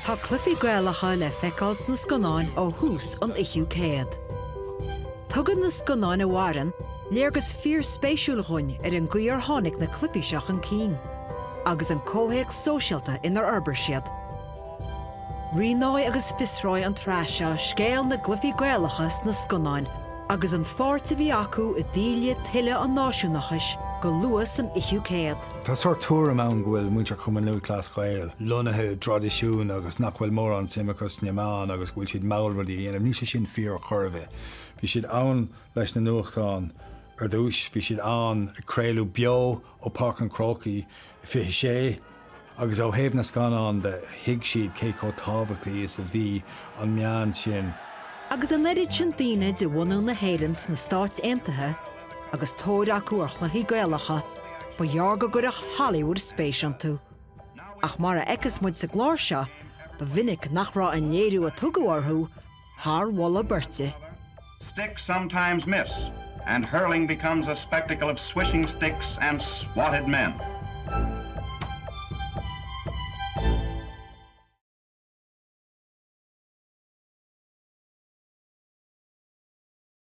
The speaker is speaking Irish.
Tá cluichí Gaelacha le feiceáil sna scannáin ó thús an fhichiú céad. Tugann na scannáin a mhaireann léargas fíorspéisiúil dhúinn ar an gcaoi ar tháinig na cluichí seo chun cinn, agus an comhthéacs sóisialta inar fhorbair siad. Rianóidh agus fiosróidh an tsraith seo scéal na gcluichí Gaelacha sna scannáin agus an pháirt a bhí acu i dtaoille tuile an náisiúnachais go luath san fhichiú céad. Tá sórt tuairim ann go bhfuil muintir Chumann Lúthchleas Gael lonnaithe i dtraidisiún agus nach bhfuil mórán suim acu sna meáin agus go bhfuil siad mall rudaí a dhéanamh. Níl sé sin fíor ar chor ar bith. Bhí siad ann leis na nuachtáin ar dtús, bhí siad ann ag craoladh beo ó Páirc an Chrócaigh i 26. Agus ó thaobh na scannán de, thuig siad cé chomh tábhachtaí is a bhí an meán sin. Agus an oiread sin daoine de bhunadh na hÉireann sna Stáit Aontaithe agus tóir acu ar chluichí Gaelacha, ba ghearr go gcuirfeadh Hollywood spéis iontu. Ach mar a fheicfeas muid sa gclár seo, ba mhinic nach raibh an léiriú a tugadh orthu thar mholadh beirte. Sticks sometimes miss, and hurling becomes a spectacle of swishing sticks and swatted men.